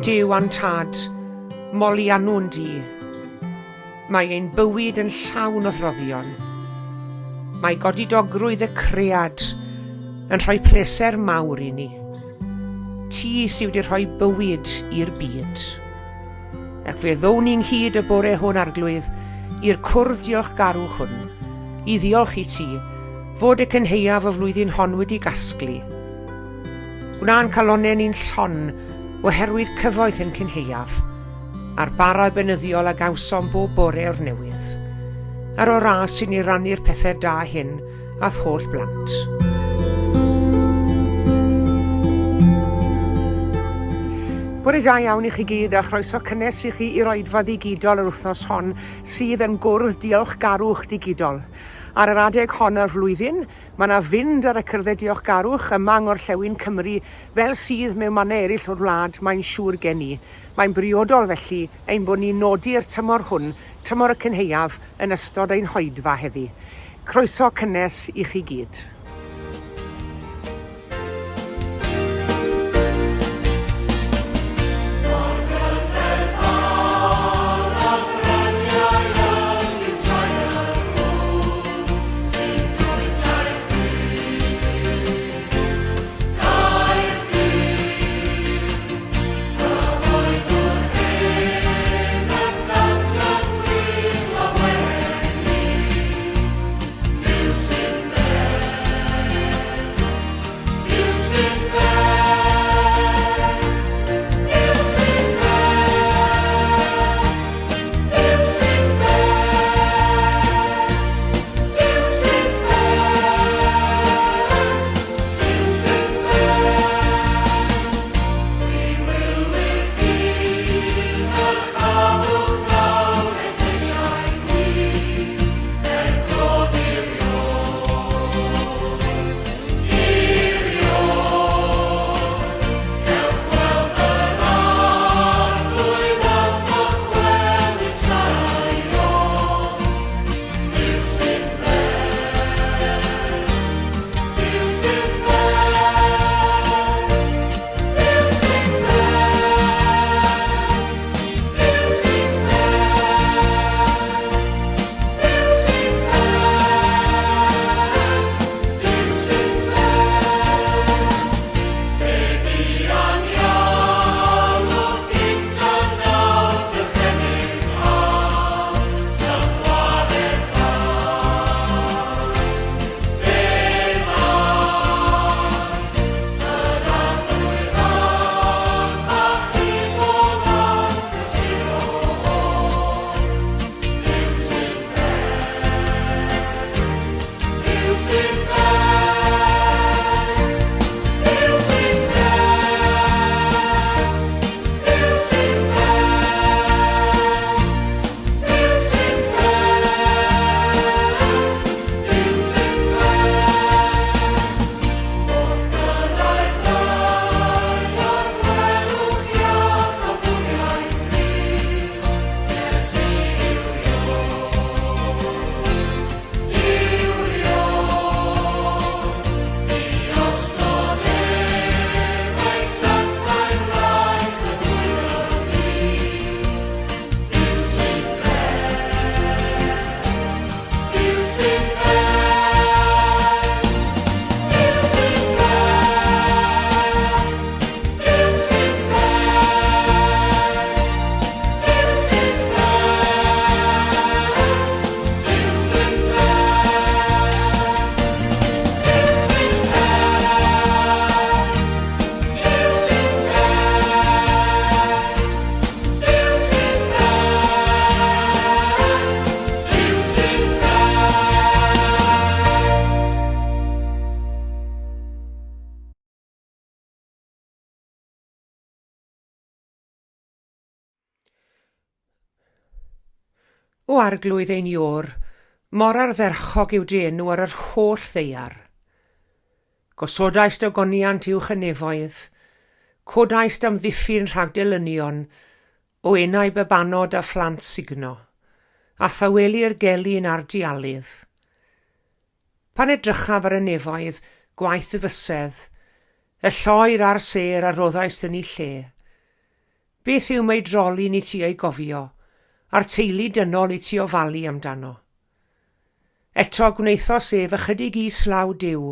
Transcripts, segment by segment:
Duw a'n Tad, moliannwn di. Mae ein bywyd yn llawn o'th roddion. Mae godidogrwydd y cread yn rhoi pleser mawr i ni. Ti sydd wedi rhoi bywyd i'r byd. Ac fe ddown ni'n hyd y bore hwn, Arglwydd, i'r cwrdd diolchgarwch hwn, i ddiolch i ti, fod y cynhaeaf y flwyddyn hon wedi gasglu. Gwna'n calonnau ni'n llon oherwydd cyfoeth yn cynhaeaf, a'r bara beunyddiol a gawsom bob bore o'r newydd, a'r o ras i ni rannu'r pethau da hyn a'th holl blant. Bore da iawn i chi gyd a chroeso cynnes i chi i'r oedfa ddigidol yr wythnos hon sydd yn gwrdd diolchgarwch digidol. Ar yr adeg hon o'r flwyddyn, mae yna fynd ar y cyrddau diolchgarwch yma yng Ngorllewin Cymru fel sydd mewn mannau eraill o'r wlad, mae'n siŵr gen i. Mae'n briodol felly ein bod ni'n nodi'r tymor hwn, tymor y cynhaeaf, yn ystod ein hoedfa heddi. Croeso cynnes i chi gyd. O Arglwydd ein Iôr, mor ardderchog yw dy enw ar yr holl ddaear. Gosodaist ogoniant uwch y nefoedd, codaist amddiffyn rhag delynion, o enau babanod a phlant sugno, a thawelu'r gelyn a'r dialydd. Pan edrychaf ar y nefoedd, gwaith y fysedd, y lloer a'r sêr a roddaist yn eu lle. Beth yw meidrolyn i ti ei gofio, a'r teulu dynol i ti ofalu amdano? Eto gwnaethos ef ychydig is law Duw,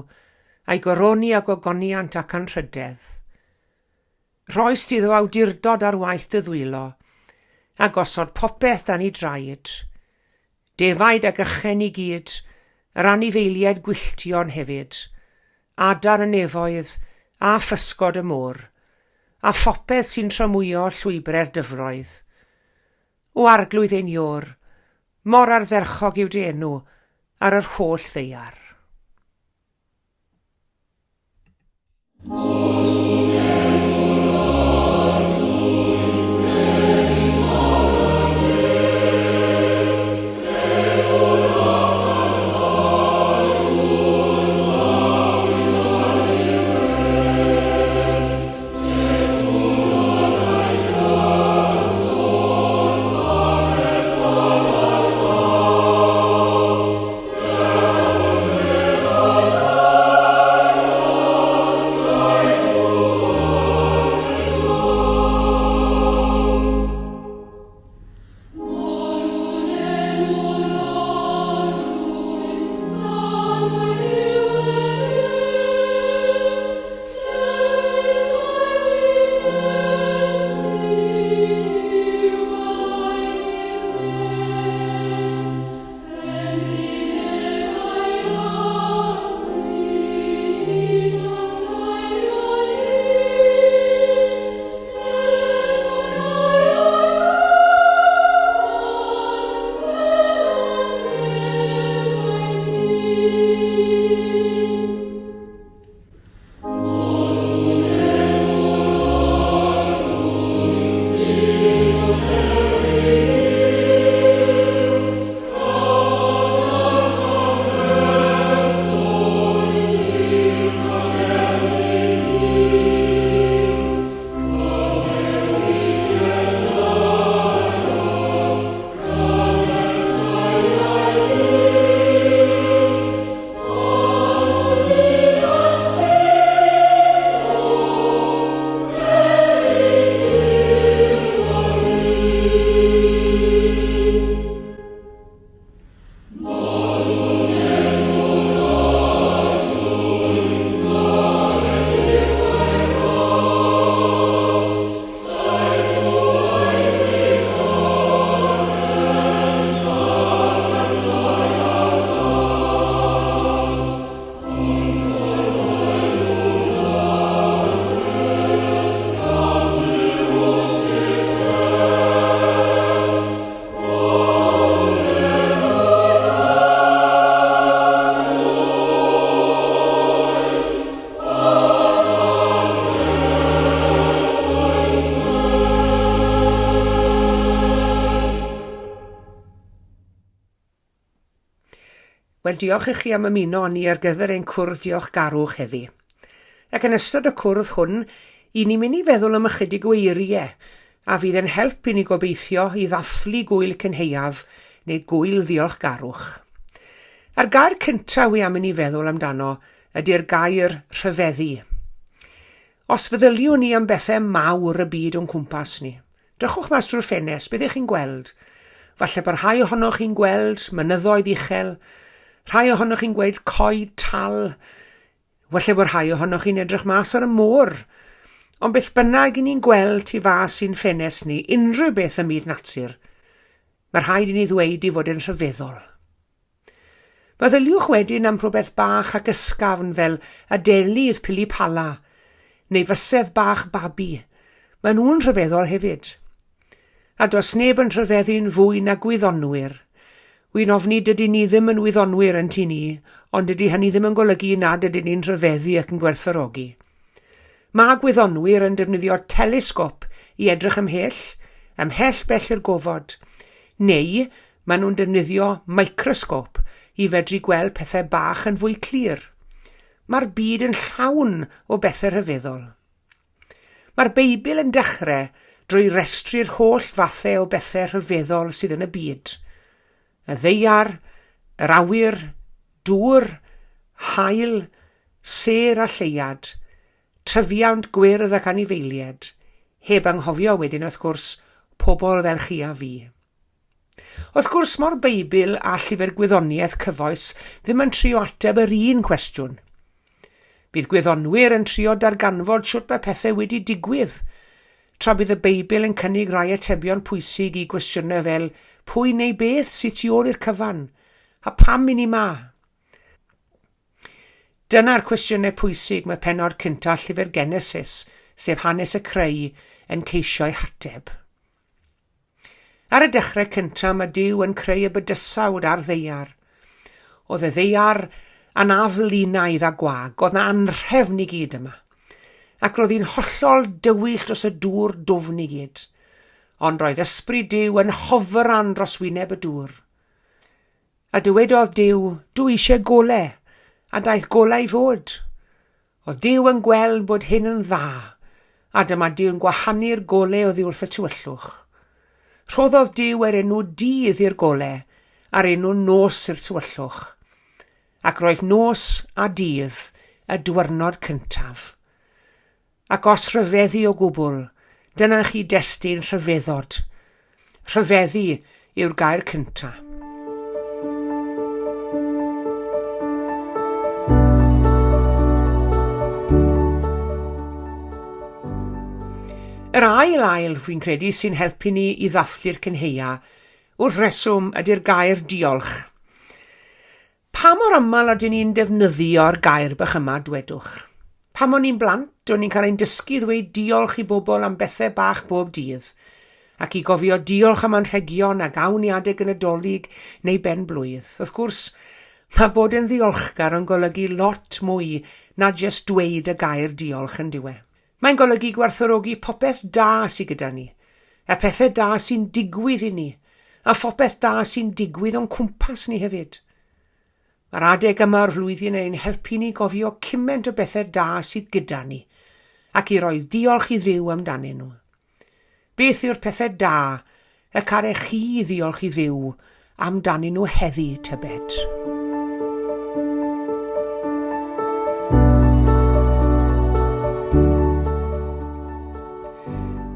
a'i goroni â gogoniant ac anrhydedd. Rhoist iddo awdurdod ar waith dy ddwylo, a gosod popeth dan ei draed. Defaid ac ychen i gyd, yr anifeiliaid gwylltion hefyd, adar y nefoedd, a physgod y môr, a phopeth sy'n tramwyo llwybrau'r dyfroedd. O Arglwydd ein Iôr, mor ardderchog yw dy enw ar yr holl ddaear. Wel, diolch i chi am ymuno â ni ar gyfer ein cwrdd diolchgarwch heddi. Ac yn ystod y cwrdd hwn, i ni'n mynd i feddwl am ychydig o eiriau a fydd yn help i ni gobeithio i ddathlu gwyl cynhaeaf neu gwyl ddiolchgarwch. A'r gair cyntaf wi am i ni feddwl amdano ydy'r gair rhyfeddu. Os feddyliwn ni am bethau mawr y byd o'n cwmpas ni, drychwch mas drwy'r ffenest, beth ych chi'n gweld? Falle bod rhai ohonoch chi'n gweld mynyddoedd uchel, rhai ohonoch chi'n gweld coed tal, Falle bod rhai ohonoch chi'n edrych mas ar y môr. Ond beth bynnag i ni'n gweld tu fas i'n ffenest ni, unrhyw beth ym myd natur, mae rhaid i ni ddweud i fod yn rhyfeddol. Meddyliwch wedyn am rhywbeth bach ac ysgafn fel adelydd pili pala, neu fysedd bach babi. Maen nhw'n rhyfeddol hefyd. A does neb yn rhyfeddu'n fwy na gwyddonwyr. Wi'n ofni dydyn ni ddim yn wyddonwyr yn tŷ ni, ond dydy hynny ddim yn golygu nad ydyn ni'n rhyfeddu ac yn gwerthfawrogi. Mae gwyddonwyr yn defnyddio telesgop i edrych ymhell, ymhell bell i'r gofod, neu maen nhw'n defnyddio microsgop i fedru gweld pethau bach yn fwy clir. Mae'r byd yn llawn o bethau rhyfeddol. Mae'r Beibl yn dechrau drwy restru'r holl fathau o bethau rhyfeddol sydd yn y byd. Y ddaear, yr awyr, dŵr, haul, sêr a lleuad, tyfiant gwyrdd ac anifeiliaid, Heb anghofio wedyn wrth gwrs, pobl fel chi a fi. Wrth gwrs, mae'r Beibl a llyfr gwyddoniaeth cyfoes ddim yn trio ateb yr un cwestiwn. Bydd gwyddonwyr yn trio darganfod shwt mae pethau wedi digwydd, tra bydd y Beibl yn cynnig rhai atebion pwysig i gwestiynau fel pwy neu beth sydd tu ôl i'r cyfan, a pam i ni 'ma? Dyna'r cwestiynau pwysig mae pennod cyntaf llyfr Genesis, sef hanes y creu, yn ceisio'u hateb. Ar y dechrau cyntaf mae Duw yn creu y bydysawd a'r ddaear. Oedd y ddaear yn aflinaidd a gwag, oedd na anrhefn i gyd yma. Ac roedd hi'n hollol dywyll dros y dŵr dwfn i gyd. Ond roedd ysbryd Duw yn hofran dros wyneb y dŵr. A dywedodd Duw, Dw eisiau gole, a daeth golau i fod. Oedd Duw yn gweld bod hyn yn dda, a dyma Duw'n gwahanu'r gole oddi wrth y tywyllwch. Rhoddodd Duw yr enw dydd i'r gole, a'r enw nos i'r tywyllwch. Ac roedd nos a dydd y dwyrnod cyntaf. Ac os rhyfeddu o gwbl, dyna chi destun rhyfeddod. Rhyfeddu yw'r gair cynta. Yr ail ail, fi'n credu, sy'n helpu ni i ddathlu'r cynheia, wrth reswm, ydy'r gair diolch. Pa mor aml ydyn ni'n defnyddio'r gair bach yma, dwedwch? Pan o'n ni'n blant, o'n ni'n cael ein dysgu i ddweud diolch i bobl am bethau bach bob dydd, ac i gofio diolch am anrhegion a gawn ni adeg y Nadolig neu ben-blwydd. Wrth gwrs, mae bod yn ddiolchgar yn golygu lot mwy na jyst dweud y gair diolch, yn dyw e? Mae'n golygu gwerthfawrogi popeth da sydd gyda ni, y pethau da sy'n digwydd i ni, a phopeth da sy'n digwydd o'n cwmpas ni hefyd. Mae'r adeg yma o'r flwyddyn yn ein helpu ni gofio cymaint o bethau da sydd gyda ni, ac i roi diolch i Dduw amdanyn nhw. Beth yw'r pethau da y carech chi ddiolch i Dduw amdanyn nhw heddi, tybed?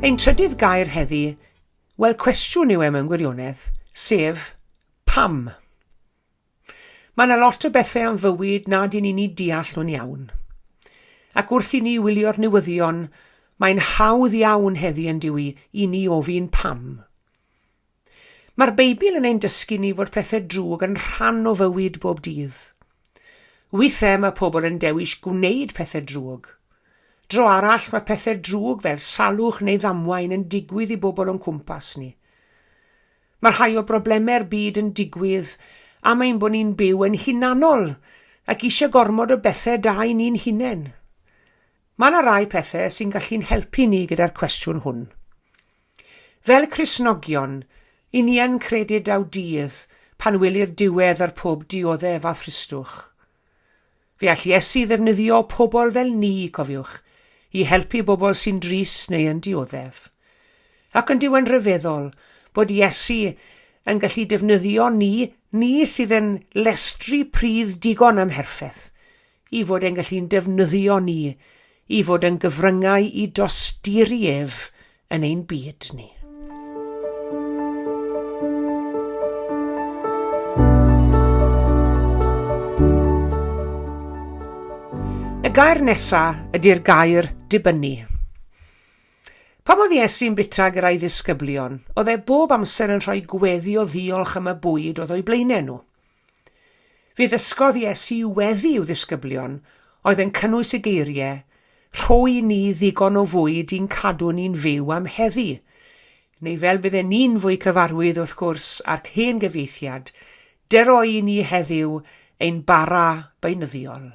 Ein trydydd gair heddi, wel cwestiwn yw e mewn gwirionedd, sef pam? Mae yna lot o bethau am fywyd nad y'n ni'n eu deall nhw'n iawn. Ac wrth i ni wylio'r newyddion, mae'n hawdd iawn heddi yn dyw i, i ni ofyn pam. Mae'r Beibl yn ein dysgu ni fod pethau drwg yn rhan o fywyd bob dydd. Weithiau mae pobl yn dewis gwneud pethau drwg. Dro arall mae pethau drwg fel salwch neu ddamwain yn digwydd i bobl o'n cwmpas ni. Mae rhai o broblemau'r byd yn digwydd am ein bod ni'n byw yn hunanol ac eisiau gormod o bethau da i ni'n hunain. Mae yna rai pethau sy'n gallu'n helpu ni gyda'r cwestiwn hwn. Fel Cristnogion, i ni yn credu daw dydd pan welir diwedd ar pob dioddef a thristwch. Fe all Iesu ddefnyddio pobl fel ni, cofiwch, i helpu bobl sy'n drist neu yn dioddef. Ac yn dyw e'n rhyfeddol bod Iesu yn gallu defnyddio ni, ni sydd yn lestri pridd digon amherffeth, i fod e'n gallu'n defnyddio ni i fod yn gyfryngau i dosturi ef yn ein byd ni. Y gair nesa ydy'r gair dibynnu. Pan oedd Iesu'n bita gyda'i ddisgyblion, oedd e bob amser yn rhoi gweddi o ddiolch am y bwyd oedd o'u blaenau nhw. Fe ddysgodd Iesu weddi i'w ddisgyblion oedd yn cynnwys y geiriau, Rho i ni ddigon o fwyd i'n cadw ni'n fyw am heddi. Neu fel bydden ni'n fwy cyfarwydd wrth gwrs â'r hen gyfieithiad, Dyro i ni heddiw ein bara beunyddiol.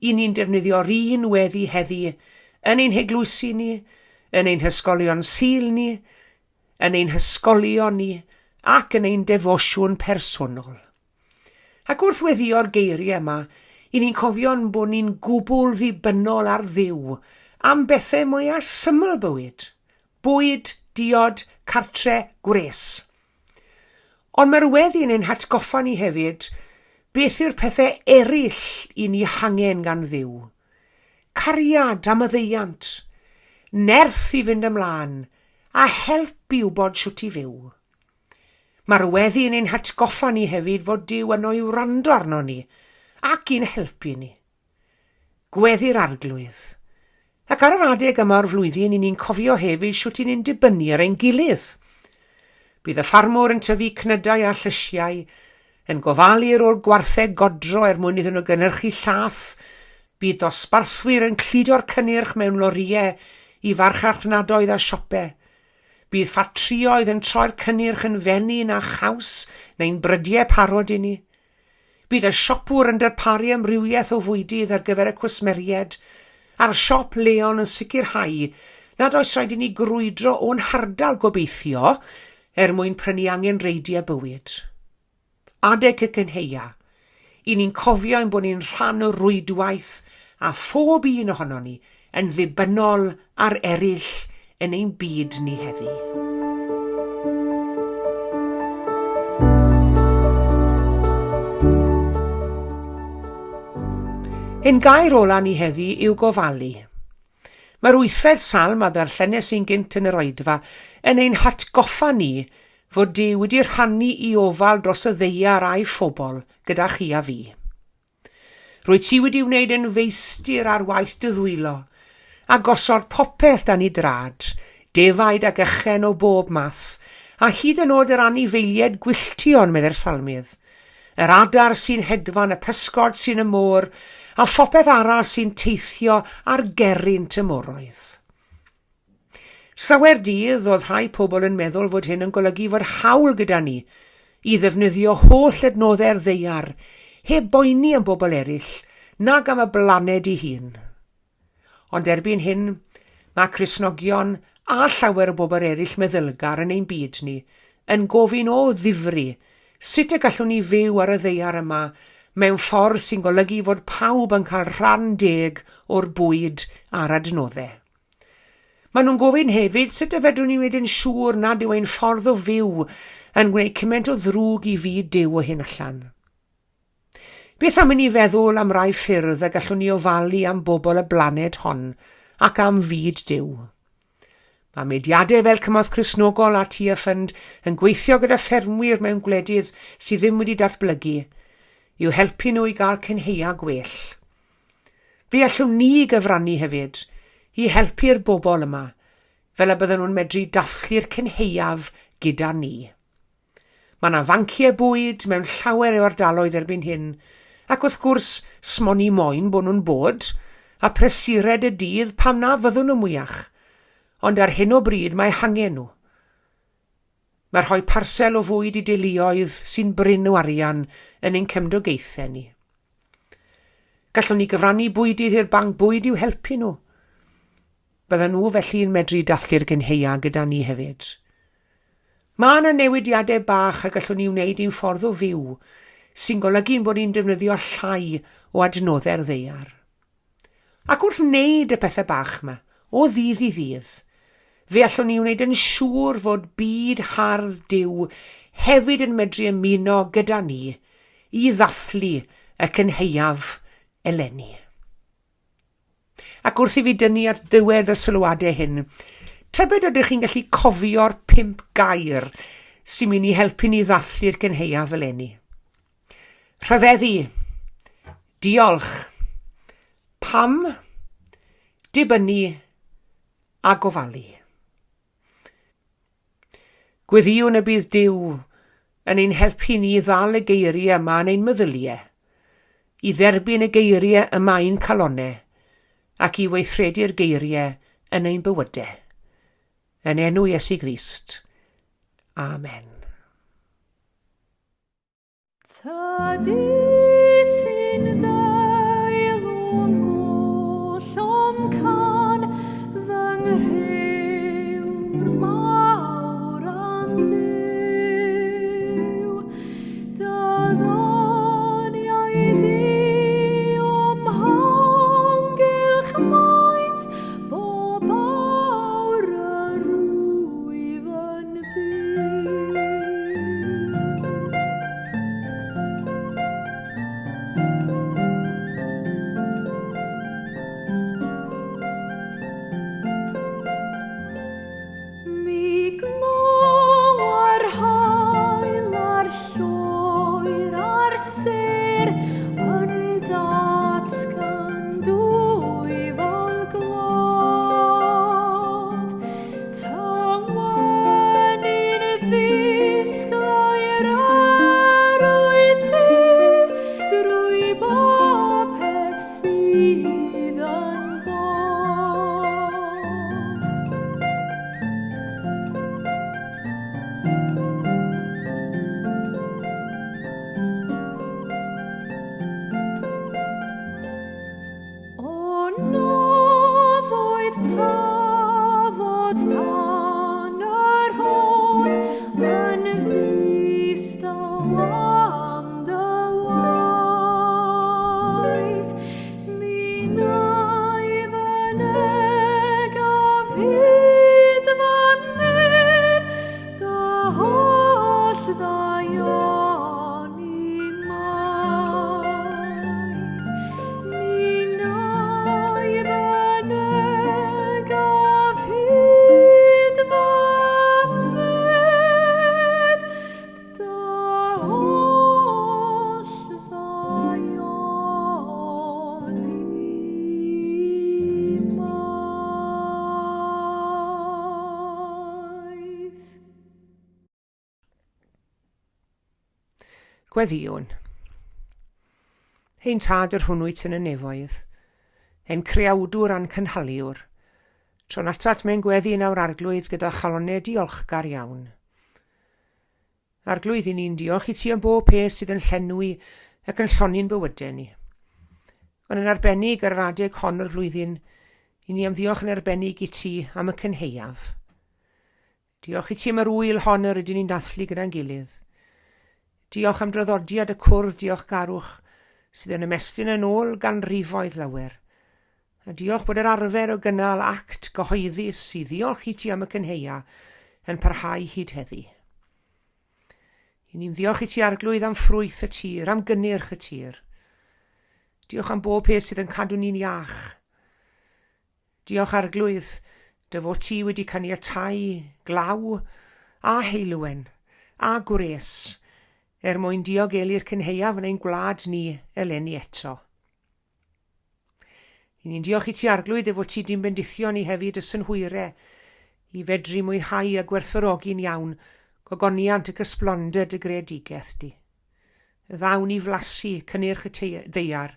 I ni'n defnyddio'r un weddi heddi yn ein heglwysi ni, yn ein hysgolion Sul ni, yn ein hysgolion ni ac yn ein defosiwn personol. Ac wrth weddïo'r geiriau yma, i ni'n cofio'n bod ni'n gwbl ddibynnol ar Dduw am bethau mwyaf syml bywyd, bwyd, diod, cartre, gwres. Ond mae'r weddi yn ein hatgoffa ni hefyd beth yw'r pethau eraill i ni hangen gan Dduw. Cariad a maddeuant. nerth i fynd ymlaen, a help i wybod shwt i fyw. Mae'r weddi yn ein hatgoffa ni hefyd fod Duw yno i wrando arno ni ac i'n helpu ni. Gweddi'r Arglwydd. Ac ar yr adeg yma o'r flwyddyn, i ni'n cofio hefyd shwt i ni'n dibynnu ar ein gilydd. Bydd y ffarmwr yn tyfu cnydau a llysiau, yn gofalu ar ôl gwartheg godro er mwyn iddyn nhw gynhyrchu llath, bydd dosbarthwyr yn cludo'r cynnyrch mewn lorïau i farchnadoedd a siopau, bydd ffatrïoedd yn troi'r cynnyrch yn fenyn a chaws neu'n brydiau parod i ni. Bydd y siopwr yn darparu amrywiaeth o fwydydd ar gyfer y cwsmeriaid, a'r siop leol yn sicrhau nad oes rhaid i ni grwydro o'n hardal, gobeithio, er mwyn prynu angenrheidiau bywyd. Adeg y cynhaea, i ni'n cofio ein bod ni'n rhan o rwydwaith a phob un ohonon ni yn ddibynnol ar eraill yn ein byd ni heddi. Ein gair ola ni heddi yw gofalu. Mae'r wythfed salm a ddarllenes i'n gynt yn yr oedfa yn ein hatgoffa ni fod Duw wedi rhannu i ofal dros y ddaear a'i phobl gyda chi a fi. Rwyt ti wedi wneud yn feistr ar waith dy ddwylo, a gosod popeth dan i drad, defaid ac ychen o bob math, a hyd yn oed yr anifeiliaid gwylltion, meddai'r salmydd. Yr adar sy'n hedfan, y pysgod sy'n y môr, a phopeth arall sy'n teithio ar gerrynt y moroedd. Slawer dydd, oedd rhai pobl yn meddwl fod hyn yn golygu fod hawl gyda ni i ddefnyddio holl adnoddau'r ddaear heb boeni am bobl eraill nag am y blaned ei hun. Ond erbyn hyn, mae Cristnogion a llawer o bobl eraill meddylgar yn ein byd ni yn gofyn o ddifri sut y gallwn ni fyw ar y ddaear yma mewn ffordd sy'n golygu fod pawb yn cael rhan deg o'r bwyd a'r adnoddau. Maen nhw'n gofyn hefyd sut y fedrwn ni wneud yn siŵr nad yw ein ffordd o fyw yn gwneud cymaint o ddrwg i fyd Duw o hyn allan. Beth am i ni feddwl am rai ffyrdd y gallwn ni ofalu am bobl y blaned hon ac am fyd Duw? Mae mudiadau fel Cymorth Cristnogol a Tia Fund yn gweithio gyda ffermwyr mewn gwledydd sydd ddim wedi datblygu i'w helpu nhw i gael cynheia gwell. Fe allwn ni gyfrannu hefyd i helpu'r bobl yma fel y bydden nhw'n medru dathlu'r cynhaeaf gyda ni. Mae yna fanciau bwyd mewn llawer o ardaloedd erbyn hyn, ac wrth gwrs, smo ni moyn bod nhw'n bod, a prysured y dydd pam na fyddwn nhw mwyach, ond ar hyn o bryd mae hangen nhw. Mae rhoi parsel o fwyd i deuluoedd sy'n brin o arian yn ein cymdogaethau ni. Gallwn ni gyfrannu bwydydd i'r banc bwyd i'w helpu nhw. Bydden nhw felly yn medru dathlu'r gynhaea gyda ni hefyd. Mae yna newidiadau bach y gallwn ni wneud i'n ffordd o fyw sy'n golygu'n bod ni'n defnyddio llai o adnoddau'r ddaear. Ac wrth wneud y pethau bach 'ma, o ddydd i ddydd, fe allwn ni wneud yn siŵr fod byd hardd Duw hefyd yn medru ymuno gyda ni i ddathlu y cynhaeaf eleni. Ac wrth i fi dynnu at ddiwedd y sylwadau hyn, tybed ydych chi'n gallu cofio'r pump gair sy'n mynd i helpu ni ddathlu'r cynhaeaf eleni? Rhyfeddu. Diolch. Pam? Dibynnu a gofalu. Gweddïwn y bydd Duw yn ein helpu ni i ddal y geiriau yma yn ein meddyliau, i dderbyn y geiriau yma i'n calonnau, ac i weithredu'r geiriau yn ein bywydau. Yn enw Iesu Grist. Amen. Tydi sy'n ddail o'm goll o'm can, fy nghrëwr mawr a'm Duw. Dy ddoniau di o'm hamgylch maent, bob awr yr wyf yn byw. Gweddïwn. Ein Tad yr hwn wyt yn y nefoedd, ein Creawdwr a'n Cynhaliwr, tro'n atat mewn gweddi nawr Arglwydd gyda chalonnau diolchgar iawn. Arglwydd, i ni'n diolch i ti am bob peth sydd yn llenwi ac yn llonni'n bywydau ni. Ond yn arbennig ar yr adeg hon o'r flwyddyn, i ni am ddiolch yn arbennig i ti am y cynhaeaf. Diolch i ti am yr ŵyl hon yr ydyn ni'n dathlu gyda'n gilydd. Diolch am draddodiad y cwrdd diolchgarwch sydd yn ymestyn yn ôl ganrifoedd lawer. A diolch bod yr arfer o gynnal act gyhoeddus i ddiolch i ti am y cynheia yn parhau hyd heddi. I ni'n ddiolch i ti Arglwydd am ffrwyth y tir, am gynnyrch y tir. Diolch am bob peth sydd yn cadw ni'n iach. Diolch Arglwydd, dy fod ti wedi caniatáu glaw a heulwen a gwres er mwyn diogelu'r cynhaeaf yn ein gwlad ni eleni eto. I ni'n diolch i ti Arglwydd dy fod ti di'n bendithio ni hefyd y synhwyre i fedru mwynhau a gwerthfawrogi'n iawn gogoniant ac ysblander dy greadigaeth di. Y ddawn i flasu cynnyrch y ddaear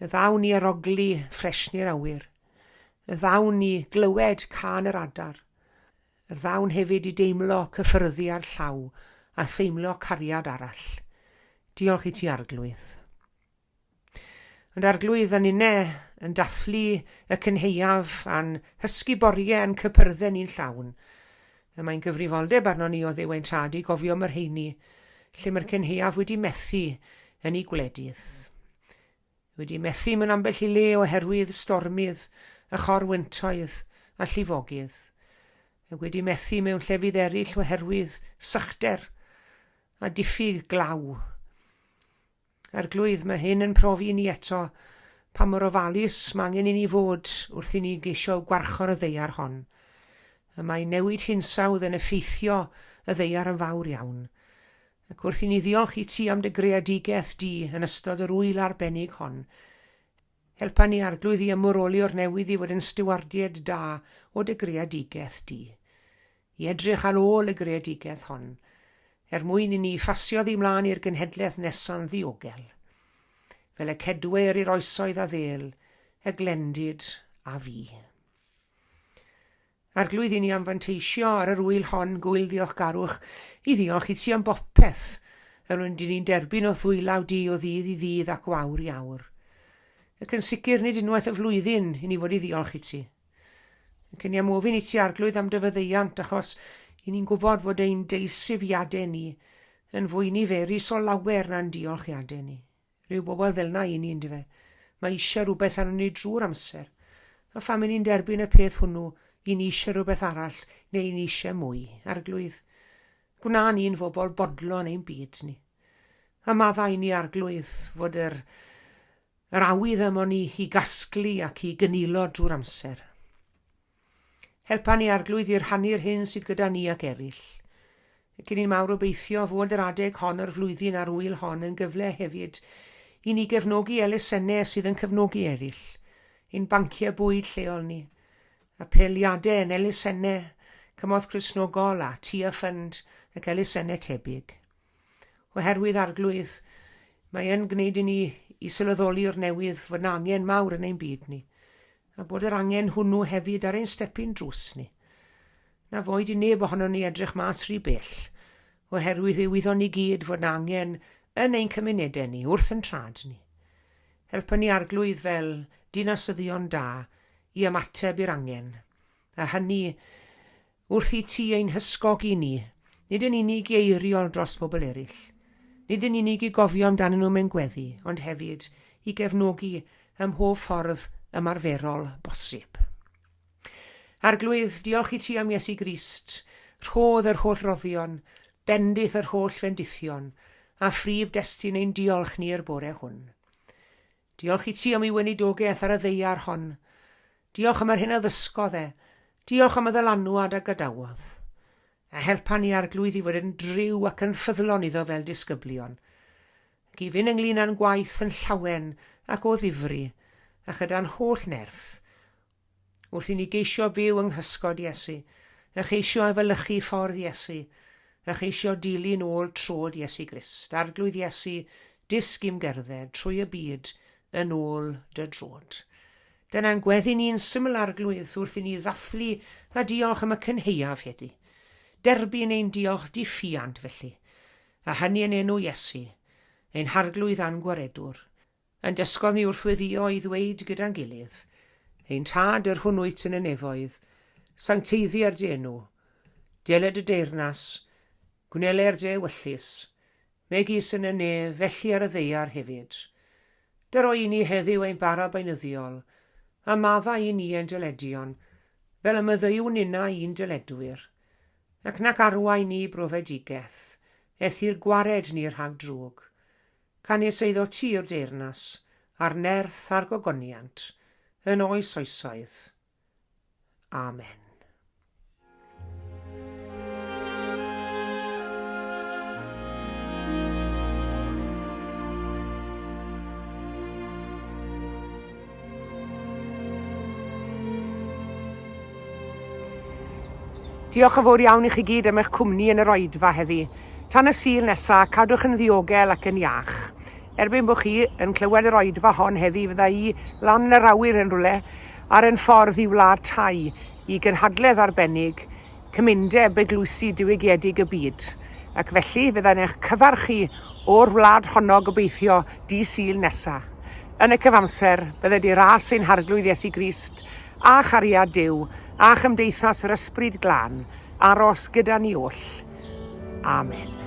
Y ddawn i arogli ffresni'r awyr. Y ddawn i glywed cân yr adar. Y ddawn hefyd i deimlo cyffyrddiad llaw a theimlo cariad arall. Diolch i ti Arglwydd. Ond Arglwydd, a ninne yn dathlu y cynhaeaf a'n hysguboriau a'n cypyrddau ni'n llawn, y mae'n gyfrifoldeb arnon ni o Dduw ein Tad i gofio am y rheini lle mae'r cynhaeaf wedi methu yn eu gwledydd. Wedi methu mewn ambell i le oherwydd stormydd a chorwyntoedd a llifogydd, ac wedi methu mewn llefydd eraill oherwydd sychder a diffyg glaw. Arglwydd, mae hyn yn profi i ni eto pa mor ofalus mae angen i ni fod wrth i ni geisio gwarchod y ddaear hon. Y mae newid hinsawdd yn effeithio y ddaear yn fawr iawn. Ac wrth i ni ddiolch i ti am dy greadigaeth di yn ystod yr ŵyl arbennig hon, helpa ni Arglwydd i ymwroli o'r newydd i fod yn stiwardiaid da o dy greadigaeth di, i edrych ar ôl y greadigaeth hon, er mwyn i ni phasio ddi mlaen i'r genhedlaeth nesa'n ddiogel, fel y cedwir i'r oesoedd a ddêl, y glendid a fu. Arglwydd, i ni am fanteisio ar yr ŵyl hon, gŵyl ddiolchgarwch, i ddiolch i ti am bopeth yr ydyn ni'n derbyn o'th ddwylaw di o ddydd i ddydd ac o awr i awr. Ac yn sicr nid unwaith y flwyddyn i ni fod i ddiolch i ti. Ac i ni am ofyn i ti, Arglwydd, am dy faddeuant, achos i ni'n gwybod fod ein deisyfiadau ni yn fwy niferus o lawer na'n diolchiadau ni. Rhyw bobl fel 'na i ni, yndyfe? Mae eisiau rhywbeth arnon ni drwy'r amser. A pham i ni'n derbyn y peth hwnnw, i ni eisiau rhywbeth arall, neu i ni eisiau mwy, Arglwydd? Gwna ni'n fobl bodlon ein byd ni. A maddau i ni, Arglwydd, fod yr, yr awydd ymo ni i gasglu ac i gynilo drwy'r amser. Helpa ni, Arglwydd, i rhannu'r hyn sydd gyda ni ac eraill. Ac i ni'n mawr obeithio fod yr adeg hon o'r flwyddyn a'r ŵyl hon yn gyfle hefyd i ni gefnogi elusennau sydd yn cefnogi eraill, ein banciau bwyd lleol ni, apeliadau yn elusennau Cymorth Cristnogol a Tia Fund ac elusennau tebyg. Oherwydd, Arglwydd, mae yn gwneud i ni i sylweddoli o'r newydd fod 'na angen mawr yn ein byd ni, a bod yr angen hwnnw hefyd ar ein stepyn drws ni. Na foed i neb ohonon ni edrych mas rhy bell, oherwydd fe wyddon ni gyd fod 'na angen yn ein cymunedau ni, wrth yn trad ni. Helpa ni Arglwydd fel dinasyddion da i ymateb i'r angen, a hynny Wrth i ti ein hysgogi ni, nid yn unig i eiriol dros bobl eraill, nid yn unig i gofio amdanyn nhw mewn gweddi, ond hefyd i gefnogi ym mhob ffordd ymarferol bosib. Arglwydd, diolch i ti am Iesu Grist, rhodd yr holl roddion, bendith yr holl fendithion, a phrif destun ein diolch ni i'r bore hwn. Diolch i ti am ei weinidogaeth ar y ddaear hon, Diolch am yr hyn a ddysgodd e. Diolch am y ddylanwad a gadawodd. A helpa ni, Arglwydd, i fod yn driw ac yn ffyddlon iddo fel disgyblion, ac i fynd ynglŷn â'n gwaith yn llawen ac o ddifri, a chyda'n holl nerth, wrth i ni geisio byw yng nghysgod Iesu, a cheisio efelychu ffordd Iesu, a cheisio dilyn ôl trod Iesu Grist. Arglwydd Iesu, dysg i'm gerdded trwy y byd yn ôl dy drod. Dyna'n gweddi ni'n syml Arglwydd wrth i ni ddathlu a diolch am y cynhaeaf heddi. Derbyn ein diolch diffuant felly, a hynny yn enw Iesu, ein Harglwydd a'n Gwaredwr. Yn dysgodd ni wrth weddïo i ddweud gyda'n gilydd, Ein Tad, yr hwn wyt yn y nefoedd, sancteiddier dy enw. Deled dy deyrnas, gwneler dy ewyllys, megis yn y nef, felly ar y ddaear hefyd. Dyro i ni heddiw ein bara beunyddiol, a maddau i ni ein dyledion, fel y maddeuwn ninnau i'n dyledwyr. Ac nac arwain ni i brofedigaeth, ethyr gwared ni rhag drwg. Canys eiddo ti yw'r deyrnas, a'r nerth a'r gogoniant, yn oes oesoedd. Amen. Diolch yn fawr iawn i chi gyd am eich cwmni yn yr oedfa heddi. Tan y Sul nesa, cadwch yn ddiogel ac yn iach. Erbyn bod chi yn clywed yr oedfa hon heddi, fydda i lan yn yr awyr yn rhywle ar yn ffordd i wlad Thai i gynhadledd arbennig Cymundeb Eglwysi Diwygiedig y Byd, ac felly fyddai'n eich cyfarch chi o'r wlad honno gobeithio dydd Sul nesa. Yn y cyfamser, bydded i ras ein Harglwydd Iesu Grist, a chariad Duw, a chymdeithas yr Ysbryd Glân, aros gyda ni oll. Amen.